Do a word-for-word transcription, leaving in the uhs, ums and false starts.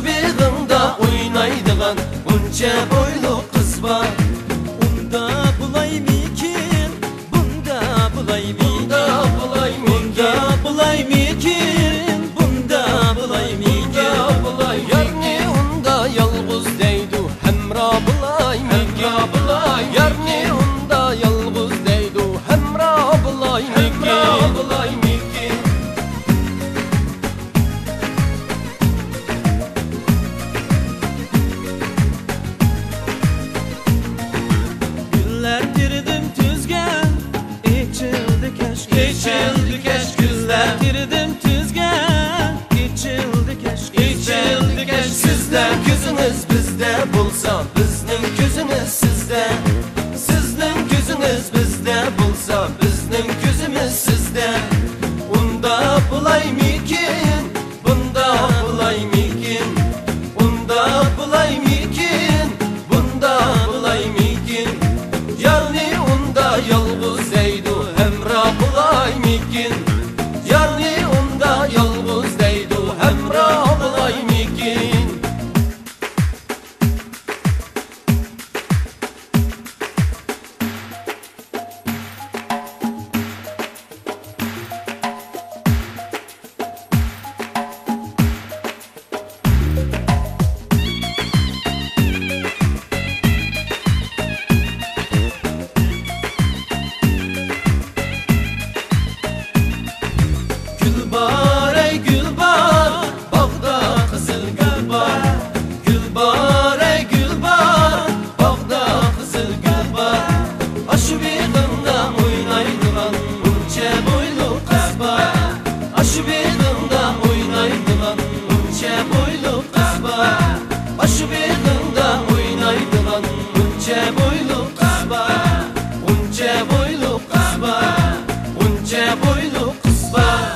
بېغىڭدا ئوينايدىغان غۇنچە بويلۇق قىز بار. ئۇندا بولايمىكىن، بۇندا بولايمىكىن، بۇندا بولايمىكىن، بۇندا بولايمىكىن، بۇندا بولايمىكىن. يارنى ئۇندا يالغۇز دەيدۇ، ھەمراھ بولايمىكىن، ھەمراھ بولايمىكىن. يارنى ئۇندا يالغۇز دەيدۇ، ھەمراھ بولايمىكىن، ھەمراھ بولايمىكىن. گۈللەر تېرىدىم تۈزگە، ئېچىلدى كەچ، ئېچىلدى كەچ. گۈللەر تېرىدىم تۈزگە، ئېچىلدى كەچ، ئېچىلدى كەچ. سىزدە كۆزىڭىز بىزدە بولسا، بىزنىڭ كۆزىمىز سىزدە. سىزنىڭ كۆزىڭىز بىزدە بولسا، بىزنىڭ كۆزىمىز سىزدە. ئۇنداق بولايمىكىن، بۇنداق بولايمىكىن، ئۇنداق بولايمىكىن، بۇنداق بولايمىكىن؟ يارنى ئۇندا يالغۇز دەيدۇ، ھەمراھ بولايمىكىن؟ يارنى ئۇندا يالغۇز دەيدۇ، ھەمراھ بولايمىكىن؟ گۈل بار، ئەي گۈل بار، باغدا قىزىل گۈل بار. گۈل بار، ئەي گۈل بار، باغدا قىزىل گۈل بار. ئاشۇ بېغىڭدا ئوينايدىغان غۇنچە بويلۇق قىز بار. ئاشۇ بېغىڭدا ئوينايدىغان غۇنچە بويلۇق قىز بار. ئاشۇ بېغىڭدا ئوينايدىغان غۇنچە بويلۇق قىز بار. غۇنچە بويلۇق قىز بار. غۇنچە بويلۇق قىز بار.